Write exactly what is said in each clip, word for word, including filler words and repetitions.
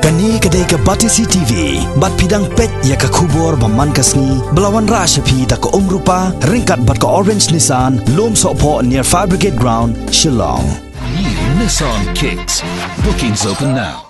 Kane ka dei ka Batesi T V, bad phi dang peit ïa ka khubor ba man ka sngi, ba la wanrah sha phi da ka Umrupa, ryngkat bad ka Orange Nissan, Lum Sohphoh near Fire Brigade Ground, Shillong. New Nissan Kicks. Bookings open now.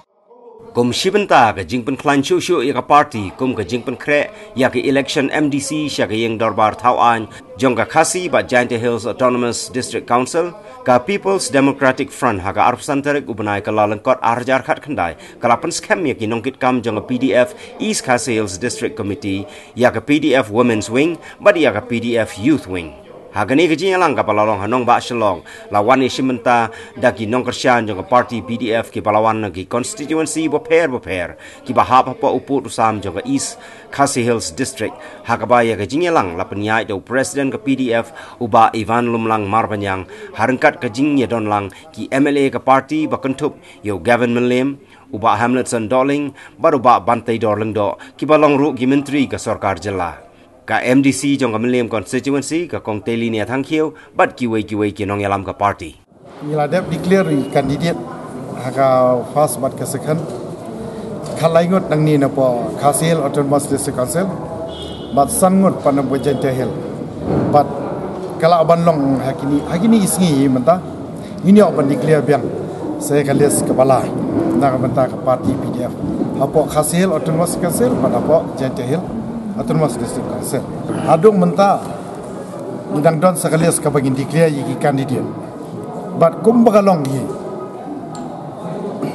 Kum shi bynta ka jingpynkhlaiñ shuh shuh ïa ka party, kum ka jingpynkhreh ïa ka election M D C sha ka ïing dorbar thaw aiñ jong ka Khasi bad Jaintia Hills Autonomous District Council, ka People's Democratic Front ha ka arphew san tarik u bnai Kyllalyngkot arhajar khatkhyndai ka la pynskhem ïa ki nongkitkam jong ka P D F East Khasi Hills District Committee, ïa ka P D F Women's Wing bad ïa ka P D F Youth Wing. Ha kane ka jingïalang kaba la long ha nongbah Shillong, la wan ïashim bynta da ki nongkyrshan jong ka party P D F kiba la wan na ki constituency bapher bapher, kiba hap hapoh u pud u sam jong ka East Khasi Hills District, ha kaba ïa ka jingïalang la pynïaid da u President ka P D F, u Bah Ivan Lumlang Marbaniang, ha ryngkat ka jingïadonlang ki M L A ka party ba kynthup ïa u Gavin Mylliem, u Bah Hamletson Dohling bad u Bah Banteidor Lyngdoh, kiba long ruh ki myntri ka sorkar jylla. Ka M D C jong ka Mylliem constituency, ka Kong Telinia Thangkhiew, bad kiwei kiwei ki nongïalam ka party. Ngi la dep declare ïa ki candidate ha ka first bad ka second. Khatlai ngut nangne napoh Khasi Hills Autonomous District Council, bad san ngut pat napoh Jaintia Hills. Bad ka lah ban long ha kine, ha kine ki sngi mynta ngin ïoh ban declare biang sa ïa ka list kaba lai na ka bynta ka party P D F hapoh Khasi Hills Autonomous Council bad hapoh Jaintia Hills Autonomous District Council. Haduh mynta ngi dang don sa ka list kaba ngin declare ïa ki candidate. Bad kumba ka long hi,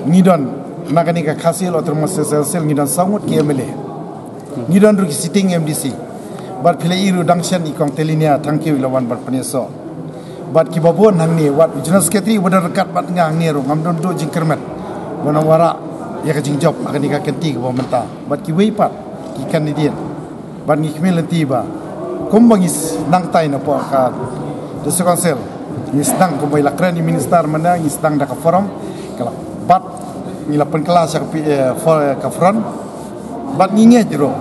ngi don na kane ka Khasi Hills Autonomous District Council, ngi don saw ngut ki M L A, ngi don ruh ki sitting M D C, bad phi la ïohi ruh dang shen i Kong Telinia Thangkhiew i la wan ban pynïasoh. Bad kiba bun hangne, wat u General Secretary uba don ryngkat bad nga hangne ruh, ngam don duh jingkyrmen ban ym wanrah ïa ka jingjop ha kane ka kynti kaba mynta. Bad kiwei pat ki candidate, bad ngi khmih lynti ba kumba ngi sdang tai napoh ka District Council, ngi sdang kumba i la kren i Minister mynne, ngi sdang da ka forum, ka la, bad ngi la pynkylla sha ka pi-, eh, for-, ka front. Bad ngi ngeit ruh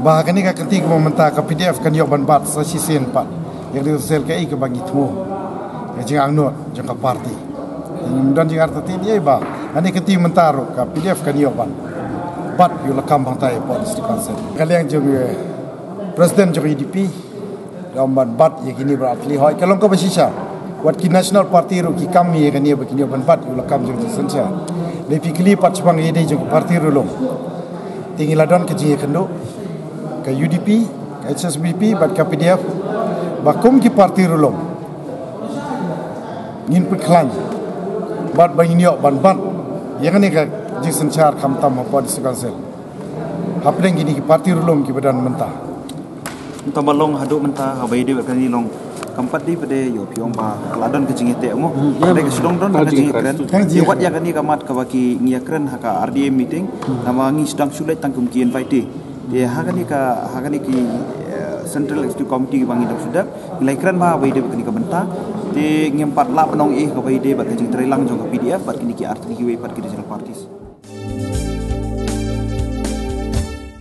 ba ha kane ka kynti kaba mynta ka P D F kan ïoh ban bat sa shisien pat ïa ka District Council, kaei kaba ngi thmu, ka jingangnud jong ka party. Ngim don jingartatien ei ba ha kane ka kynti mynta ruh ka P D F kan ïoh ban bat ïa u lakam bynta hapoh District Council. Ka liang jong, eh, President jong U D P, ka ong ban bat ïa kine baroh artylli, hooid ka long kaba shisha. Wat ki national party ruh ki kam ïa kane ba kin ïoh ban bat ïa u lakam jong jingsynshar. Lei phi kylli pat shaphang ïadei jong ki party ruh long, te ngi la don ka jingïakynduh, ka U D P, ka H S P D P bad ka P D F, ba kum ki party ruh long ngin pynkhlaiñ bad ba ngin ïoh ban bat ïa kane ka jingsynshar khamtam hapoh District Council hapdeng kine ki party ruh long kiba don mynta. Mynta ba long haduh mynta, haba ïadei bad kane long, kam pat dei pat dei, ïoh phi ong ba ka la don ka jingïateh mo. Hmm, ïa, dei ka sdang don ka jingkren. Ka jingkren. Ïa wat ïa kane ka mat kaba ki ngi ïakren ha ka R D M meeting, hmm, namar ngi sdang shu leit tang kum ki invitee. Te ha kane ka, ha kane ki, eh, Central Executive Committee ba ngi dang shu dep, ngi la ïakren bha haba ïadei bad kane ka bynta. Te ngim pat lah ban ong ei kaba ïadei bad ka jingtrei lang jong ka P D F bad kine ki artylli kiwei pat ki regional parties.